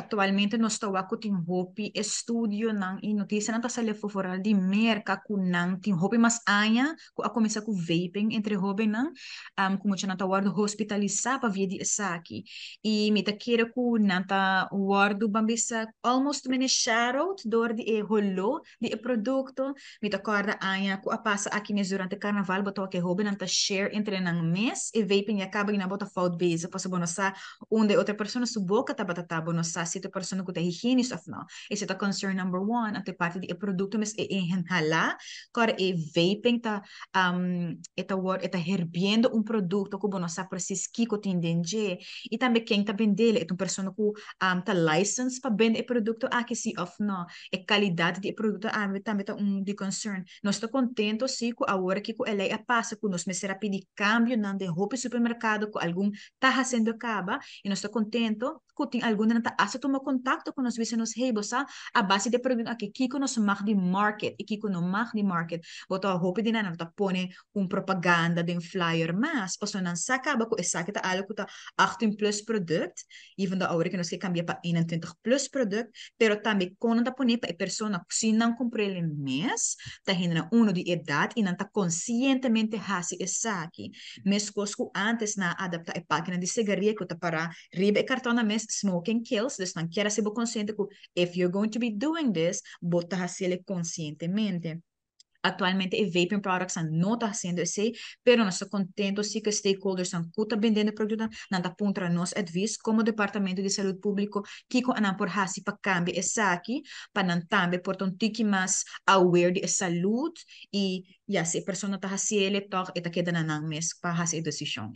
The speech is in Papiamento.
Actualmente nos ta wak cu tin hopi estudionan y noticianan ta sali afo vooral di Merca cu nan tin hopi mas aña cu a cuminsa cu vaping entre hobennan, cu muchanan ta wordo hospitalisa pa via di esaki. Y mi ta kere cu nan ta wordo, ban bisa, almost mene shadowed door di e holo di e producto. Mi ta corda aña cu a pasa aki mes durante carnaval, bo ta wak e hobennan ta share entre nan mes e vaping, ya caba y nan bo ta fout bezig pasobra bo no sa unda e otro persona su boca tabata ta, bo no sa si ta persona cu ta higienisch of no. Esey ta concern number one. Anto e parti di e producto mes, e inhala, core e vaping ta e ta wor e ta herbiendo un producto cu bo no sa precies kico tin den dje y tambe ken ta bendele, e ta un persona cu ta license pa bende e producto aki si of no? E calidad di e producto ami tambe ta un di concern. Nos ta contento si cu awor aki cu e ley a pasa cu nos mester a pidi cambionan den hopi supermercado cu algun ta haciendo caba, y nos ta contento cu tin algun ta hasta tuma contacto cu nos, bisa nos: "Hey, bo sa, a base di e producto aki, kico nos mag di market y kico no mag di market?" Bo ta hopi di nan ta pone un propaganda den flyer mas, pasobra nan sa caba cu esaki ta algo cu ta 18 plus product, even though awor cu nos ke cambia pa 21 plus product, pero tambe con nan ta pone pa e persona si nan comprele mes, ta hende uno di edad y nan ta conscientemente hasi esaki. Mescos cu antes nan a adapta e pagina di sigaria cu ta para riba e carton mes "smoking kills", dus nan kier haci bo consciente cu if you're going to be doing this, bo ta haciele conscientemente. Actualmente e vaping products no ta haciendo esey, pero nos ta contento si cu stakeholders nan cu ta bendiendo producto nan ta puntra nos advies como Departamento di Salud Publico kico nan por hasi pa cambia esaki, pa nan tambe por ta un tiki mas aware di salud y ya, si e persona ta haciele, toch e ta keda na nan mes pa hasi e decision.